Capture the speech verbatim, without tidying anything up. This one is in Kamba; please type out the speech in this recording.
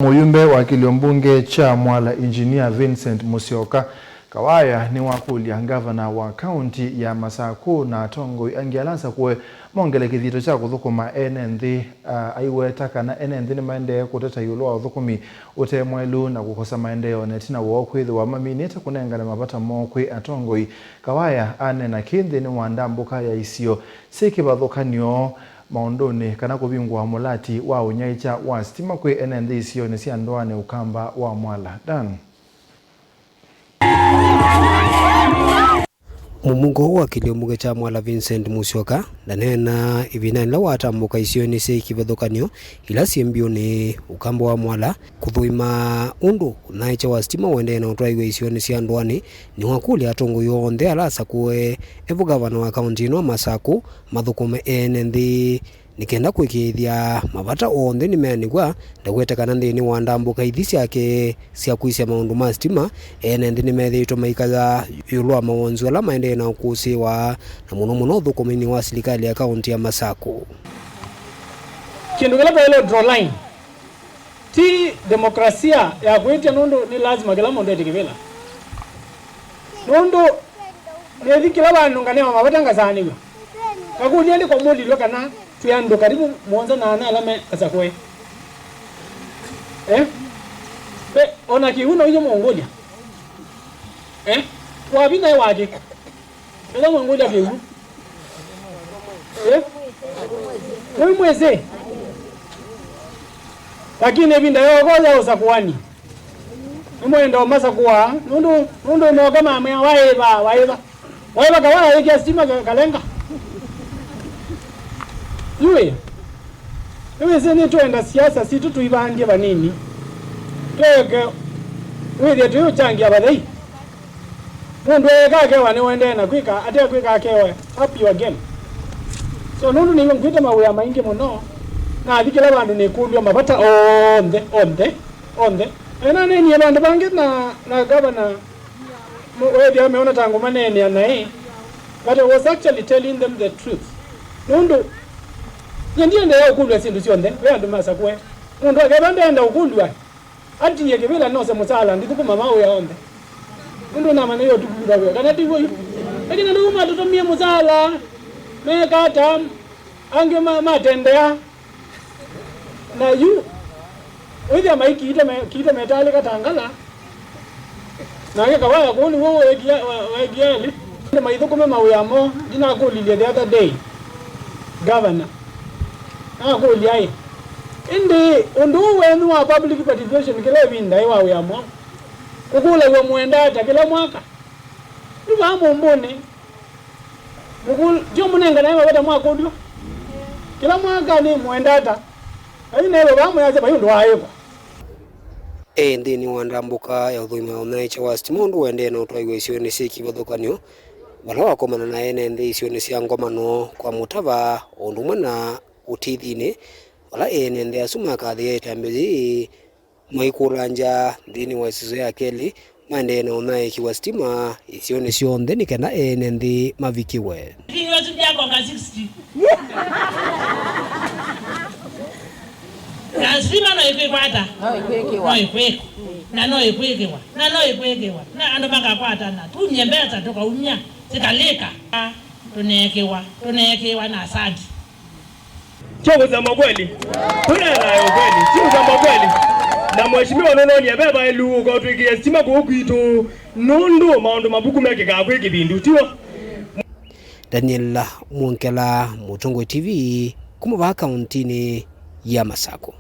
Mũyumbe wa kĩlio mbunge kya Mwala, Engineer Vincent Musyoka Kawaya, nĩwakũlya ngavana wa kaunti ya Masakũ na atongoi angĩ ala asakũe mongele kĩthito kya kũthũkũma ene nthĩ, a, aiweta kana ene nthĩ nĩmaendee kũteta ĩũlũ wa ũthũkũmi ũte mwaĩlu na kũkosa maendeeo, na ĩtina woo kwĩthĩwa maminĩte kũnengane mavata moo kwĩ atongoi. Kawaya aneena kĩĩ nthĩnĩ wa ndambũka ya isio syĩ kĩvathũkany'o maũndũnĩ kana kũvingũa mũlati wa ũnyaĩĩkya wa sitima kwĩ ene nthĩ isionĩ sya ndũanĩ Ũkamba wa Mwala. Dan. Mũmungo wa kĩlio mbunge kya Mwala, Vincent Musyoka, ndaneena ĩvindanĩ ĩla watambũka isionĩ syĩ kĩvathũkany'o ila syĩ mbiũnĩ Ũkamba wa Mwala, kũthũima ũndũ ũnyaĩĩkya wa sitima ũendee na ũtwaĩwe isionĩ sya ndũanĩ. Nĩwakũlya atongoi onthe ala asakũe evo ngavana wa kaunti ĩno ya Masakũ mathũkũme ene nthĩ nĩ kenda kũĩkĩĩthya mavata onthe nĩmeanĩw'a, ndawete kana nthĩnĩ wa ndambũka ithi syake sya kwĩsya maũndũ ma sitima, ene nthĩ nĩmethĩĩtwe maikaya ĩũlũ wa mawonzu ala maendee na ũkũsĩĩwa, na mũno mũno ũthũkũminĩ wa silikalĩ ya kaunti ya Masakũ. Kĩndũ kĩla twaĩle draw line ti demokrasia ya kwĩtya, nũndũ nĩ lasima kĩla mũndũ etye kĩvĩla. Nũndũ nĩthi kĩla vandũ nganewa mavata ngasaanĩw'a. Ngakũlya ndĩ kwa mũlilwe kana twĩ andũ karibu mũonza na ana ala me asakũe. Eh? Pe, ona kĩw'ũ no inyie mũngũlya. Eh? Wavinya wake. Ĩla mwĩngũlya kĩw'ũ. Eh? Nĩmwĩsĩ? Lakini ĩvinda yoko ya ũsakũani, nĩmwenda ũmasakũa, nũndũ, nũndũ moka mamwĩa, "Waĩva, waĩva." Waĩva Kawaya ĩkĩa sitima ka-, kalenga. Yũĩ, nĩwĩsĩ nĩtwenda siasa sitũ tũivandye vanini. Tweke wĩthĩe tũyũkyangĩa vathei. Mũndũ eeka akewa nĩũendee na kwĩka, ate kwĩka akewa up your game. So nũndũ nĩw'o ngwĩte mawĩa maingĩ mũno, nathi kĩla vandũ nĩkũlw'a mavata onthe, onthe, onthe. Na nĩnaneenie vandũ vangĩ na, na gavana, wethĩa meona ta ngũmaneenea naĩ, but I was actually telling them the truth. Nũndũ nyie ndiendeea ũkũlw'a syĩndũ syonthe, ve andũ masakũe. Mũndũ akethwa ndenda ũkũlw'a, atiie kĩvĩla nose mũsala, ndithũkũma mawĩa onthe. Nũndũ namanya yo tũvutha wĩa, kana ti w'o yu? Lakini andũ matũtũmie mũsala, meka ata, angĩ ma-, matendea. Na yu, wĩthĩa mai kiito me-, kiito metalĩka ta ngala, nake Kawaya kũu nĩw'o weekie, we-, weekie elĩ. Nĩ maithũkũme mawĩa moo, ndinakũlilye the other day, governor. Nakũlya ĩ, ĩndĩ ũndũ ũũ wenyu wa public participation kĩla ĩvinda ĩ wa wĩa mwaũ? Kũkũlaw'a mũenda ata kĩla mwaka? Yu vaa mũmbũnĩ, mũkũ-, tyo mũnenganae mavata mwakũlw'a kĩla mwaka nĩ mũenda ata? Na yu nevo vaa mũyasya vai ũndũ waaĩkwa. E nthĩnĩ wa ndambũka ya ũthũima ũnyaĩĩkya wa sitima ũndũ ũendee na ũtwaĩwe isionĩ syĩ kĩvathũkany'o, vala wakomana na ene nthĩ isionĩ sya Ngomano kwa Mũtava, o ũndũ ũmwe na ũtithinĩ, vala ene nthĩ asu makathĩĩa ĩtambya yĩĩ, maikũlangya nthĩnĩ wa ĩsuso ya kelĩ, maendee na ũnyaĩĩki wa sitima isionĩ syonthe nĩ kenda ene nthĩ mavikĩwe. Lakini wetu ndiakonga sixty. Na sitima no ĩkwĩkwata. No ĩkwĩkĩwa. No ĩkwĩkwa. Na no ĩkwĩkĩwa. Na no ĩkwĩkĩwa. Na andũ makakwatana. Tumye mbesa tũkaumya. Sikalĩka. Tũneekĩwa. Tũneekĩwa na asadi. Sio kusema kweli. Tunaelewa ukweli. Sio kusema kweli. Na mheshimiwa nũnoonie veva ĩlu ũkotwĩkĩa sitima kũu kwitũ. Nũndũ maũndũ mavuku mekĩkaa kwĩ kĩvindu. Tiwa. Daniel Mwongela, Mũtongoi T V, kuma vaa kauntinĩ ya Masakũ.